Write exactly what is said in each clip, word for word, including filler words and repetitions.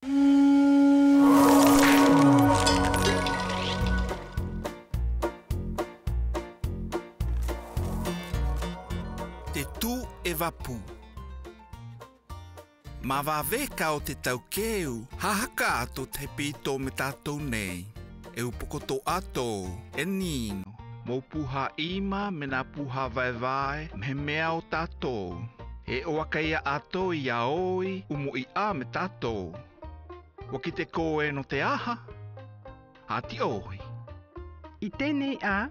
Te Tū Evapu. Mavave ka o te tau keu, ha haka ato tahi pito me tatou nei. E upokoto ato, e nino, mo puha ima me na puha vaevae, mehemea o tatou. E o akaia ato ia oi, umo'i a me tatou. Ua kite koe no te aha? Ati ohi. I tenei a,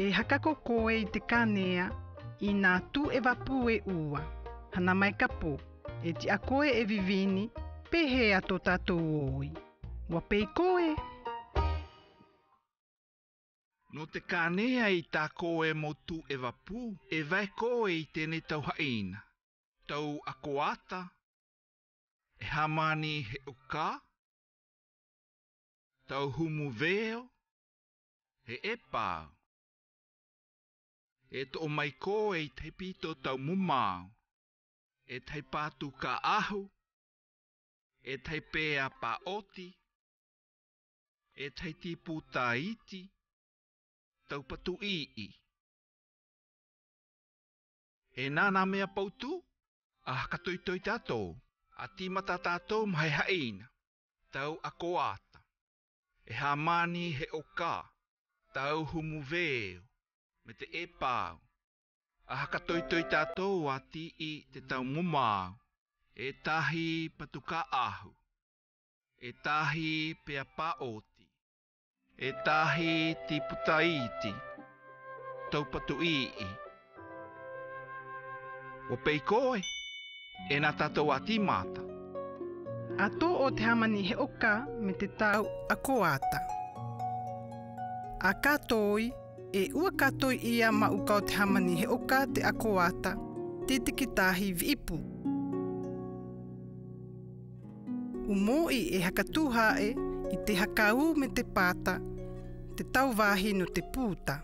e haka ko koe i te kanea, i na Tū Evapu e ua, hana mai kapo, e ti'a koe e vivini, pe he ato tatou oi. Ua pei koe. No te kanea i ta koe mo Tū Evapu, e vae koe i tenei tau haina. Tau akoata, e ha mani he oka, tau humu veo, he epau. E to'o mai koe i tahi pito tau mumau, e tahi patu kaahu, e tahi pea paoti, e tahi tipu taiti, tau patu i'i. E nana mea pautu, a haka toitoi tatou, a timata tatou mai haina, tau akoata. E ha mani he oka, tau humu veo, me te epau. A haka toitoi tatou a ti'i te tau mumau, e tahi patu kaahu, e tahi pea paoti, e tahi tipu taiti, tau patu i'i. Ua pei koe, e na tatou a timata. A to'o te ha mani he oka me te tau akoata. A katoi, e ua katoi ia ma uka o te ha mani he oka te akoata, titiki tahi vi'ipu. Umo'i e haka tu ha'e i te hakau me te pata, te tau vahi no te puta.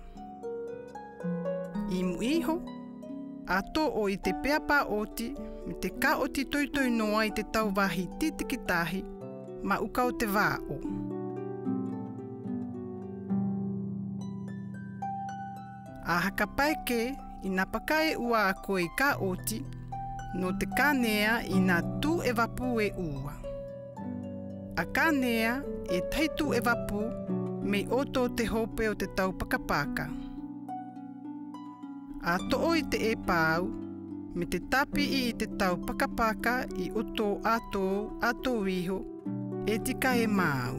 Imu iho, a to'o i te pea paoti, me te kaoti toitoi noa i te tau vahi titiki tahi, ma uka o te va'o. A haka paeke, i na pakae ua a koe i kaoti, no te kanea i na Tū Evapu e ua. A kanea, e tahi Tū Evapu, mei oto te hope o te tau pakapaka. A to'o i te epau, me te tapi'i i te tau pakapaka i oto ato, ato iho, e tika e mau.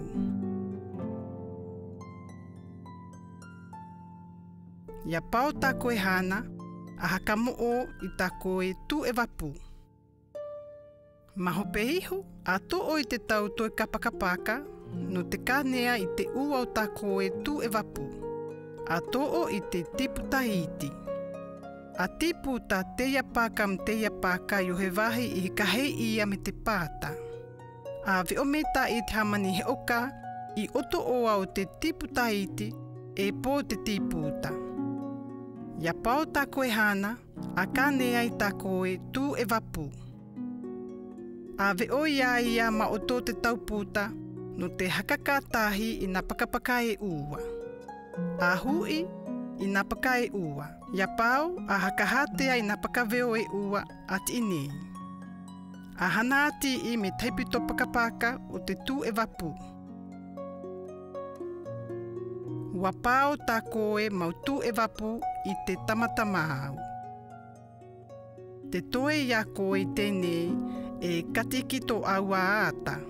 Ia pao ta koe hana, a haka mo'o i ta koe Tū Evapu. Ma hope iho, a to'o i te tau toe kapakapaka, no te kanea i te ua o ta koe Tū Evapu. A to'o i te tipu taiti. A tipu ta teia paka me teia paka i ohe vahi i hika hei ia me te pata. A ve'o meta i te ha mani he oka, i oto oa o te tipu taiti, e po te tipu ta. Ia pao ta koe hana, a kanea i ta koe Tū Evapu. A ve'o ia ia ma oto te tau puta, no te hakaka tahi i na pakapaka e ua. A hu'i i na paka e ua. Ia pao, a haka hatea i na pakaveo e ua, a ti'i nei. A hana a ti'i me tahi pito pakapaka o te Tū Evapu. Ua pao ta koe mau Tū Evapu i te tamatamau. Te toe ia koe i tenei e katikito aua ata.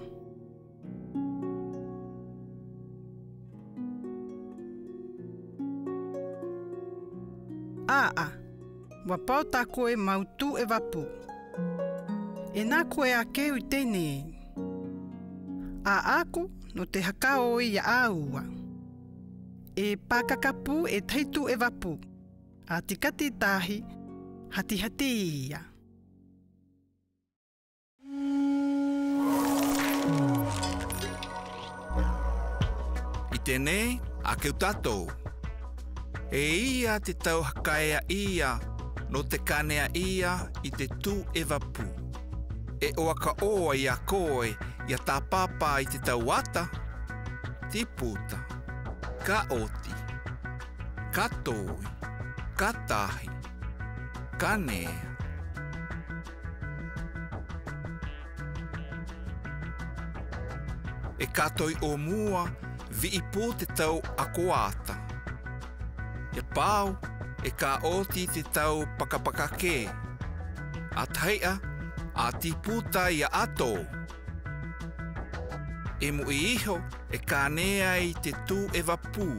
A'a, ua pao ta koe mau Tū Evapu. E na koe a keu i tenei. A'a ko no te haka oi ia aua. E pakakapu e tahi Tū Evapu. A tikati tahi, hatihati ia. I tenei, a keu tatou. E ia te tau hakaea ia, no te kanea ia i te Tū Evapu. E o aka oa ia koe, ia tāpapa i te tau ata? Tiputa. Kaoti. Katoi. Katahi. Kanea. E katoi ō mua, vi'i pu te tau ako ata. Ia pau, e kaoti te tau pakapakake. Atahi'a, a tiputa ia ato. E mu'i iho, e kanea i te tū ewa pu.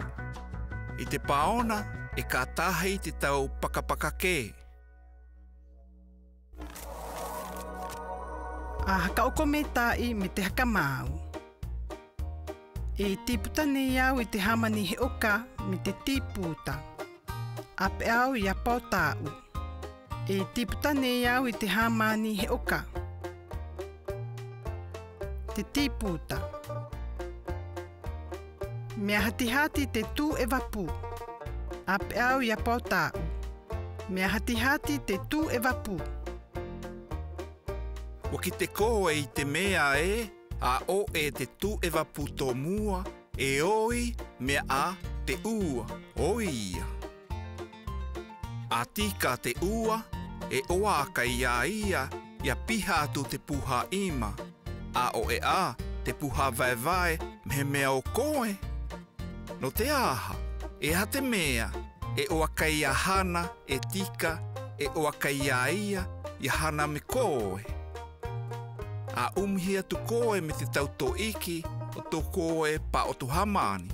I te paona, e katahi te tau pakapakake. A haka oko meta'i me te haka mau. E tiputa nei au i te hāmani he oka me te tiputa. Ape au ia paota'u. E tiputa nei au i te hāmani he oka. Te tiputa. Mea hatihati te tū ewa pu. Ape au ia paota'u. Mea hatihati te tū ewa pu. Ua kite koe i te mea ē, a ō e te tū ewa pu tō mua, e ō i mea a te ua, ō ia. A tika te ua, e ō a kaiaia, ia piha atu te puha ima. A ō e a te puha vaevae, me he mea ō koe. Nō te aha, e aha te mea, e ō a kaia hana, e tika, e ō a kaiaia, ia hana me koe. A umihi atu koe me te tau to'iki, o tō koe paoto hāmani.